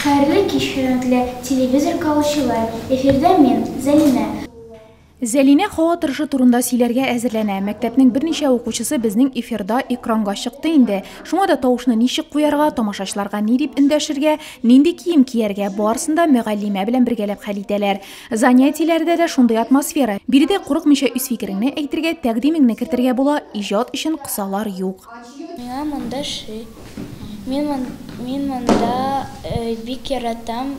Хәерле кич, хөрмәтле телевизор караучылар! Эфирда мин, Зәлинә. Зәлинә һава торышы турында сөйләргә әзерләнә. Мәктәпнең берничә укучысы безнең эфирда экранга чыкты инде. Шуңа да тавышны ничек куярга, тамашачыларга ни дип эндәшергә, нинди кием кияргә, барысын да мөгаллимә белән бергәләп хәл итәләр. Занятиеләрдә дә шундый атмосфера. Биредә курыкмыйча үз фикереңне әйтергә, тәкъдимеңне кертергә була, иҗат өчен кысалар юк. Миңа монда ошый. Мин, мин монда бик яратам,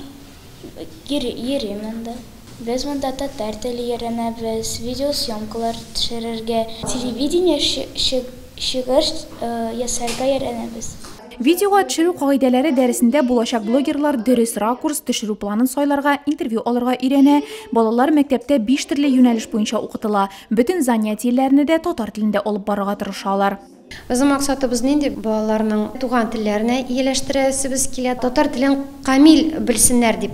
йөрим монда. Без монда татар теле өйрәнәбез, видеосъемкалар төшерергә, телевидение чыгыш ясарга өйрәнәбез. Видеога төшерү кагыйдәләре дәресендә булачак блогерлар дөрес ракурс, төшерү планын сайларга, интервью алырга өйрәнә. Балалар мәктәптә биш төрле юнәлеш буенча укытыла. Бөтен занятиеләрне дә татар телендә алып барырга тырышалар. Безнең максатыбыз нинди? Балаларның туган телләренә ияләштерәсебез килә, татар телен камил белсеннәр дип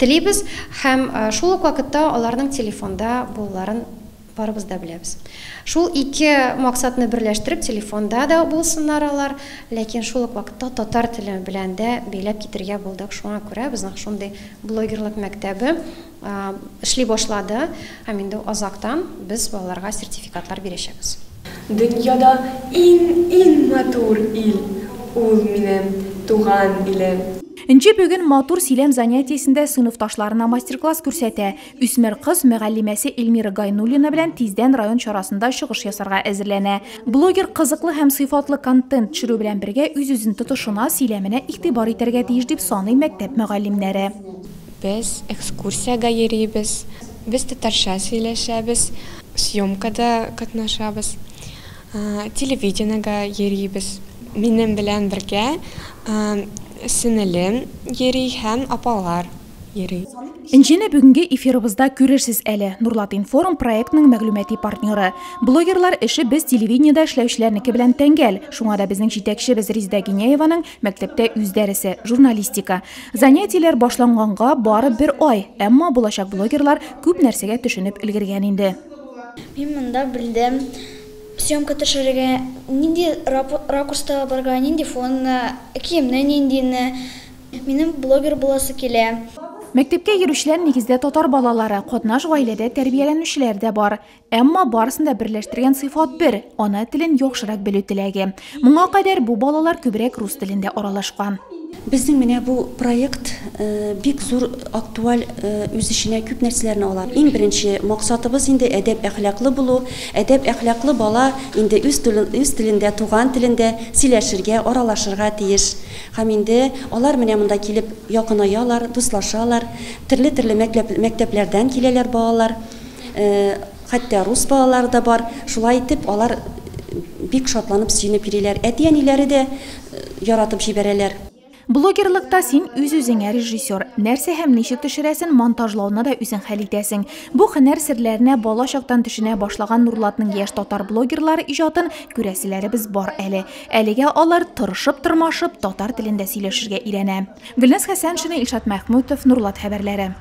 телибез һәм шул ук вакытта аларның телефонда булуларын барыбыз да беләбез. Шул ике максатны берләштереп, телефонда да булсыннар алар, ләкин шул ук вакытта татар теле белән дә бәйләп китергә булдык. Шуңа күрә безнең шундый блогерлык мәктәбе эшли башлады һәм инде азактан без балаларга сертификатлар бирәчәкбез. Дөньяда иң-иң матур ил, ул минем туган илем. Энҗе бүген матур сөйләм занятиесендә сыйныфташларына мастер-класс күрсәтә. Үсмер кыз мөгаллимәсе Эльмира Гайнуллина белән тиздән район чарасында чыгыш ясарга әзерләнә. Блогер кызыклы һәм сыйфатлы контент төшерү белән бергә үз-үзен тотышына, сөйләменә игътибар итәргә тиеш дип саный мәктәп мөгаллимнәре. Без экскурсиягә йөрибез, без татарча сөйләшәбез, съемкада катнашабыз, телевидениегә йөрибез. Минем белән бергә сеңелем йөри һәм апалар йөри. Энҗене бүгенге эфирыбызда күрерсез әле. Нурлат-информ проектның мәгълүмати партнеры. Блогерлар эше без телевидениедә эшләүчеләрнеке белән тәңгәл. Шуңа да безнең җитәкчебез Резеда Гиняеваның мәктәптә үз дәресе, журналистика. Занятиеләр башланганга бары бер ай, әмма булачак блогерлар күп нәрсәгә төшенеп өлгергән инде. Мин монда белдем съемка төшерергә, нинди ракурста барырга, нинди фонны, киемне ниндине. Минем блогер буласы килә. Мәктәпкә йөрүчеләр нигездә татар балалары, катнаш гаиләдә тәрбияләнүчеләр дә бар. Әмма барысын да берләштергән сыйфат бер – ана телен яхшырак белү теләге. Моңа кадәр бу балалар күбрәк рус телендә аралашкан. Безнең менә бу проект бик зур актуаль, үз эченә күп нәрсәләрне ала. Иң беренче максатыбыз инде әдәп-әхлаклы булу. Әдәп-әхлаклы бала инде үз телендә, туган телендә сөйләшергә, аралашырга тиеш. Һәм инде алар менә монда килеп якынаялар, дуслашалар. Төрле-төрле мәктәпләрдән киләләр балалар. Хәтта рус балалары да бар. Шулай итеп, алар бик шатланып, сөенеп йөриләр. Әти-әниләре дә яратып җибәрәләр. Блогерлыкта син үз-үзеңә режиссер. Нәрсә һәм ничек төшерәсен, монтажлауны да үзең хәл итәсең. Бу һөнәр серләренә бала чактан төшенә башлаган Нурлатның яшь татар блогерлары иҗатын күрәселәребез бар әле. Әлегә алар тырышып-тырмашып татар телендә сөйләшергә өйрәнә. Гөлназ Хәсәншина, Илшат Мәхмүтов, Нурлат хәбәрләре.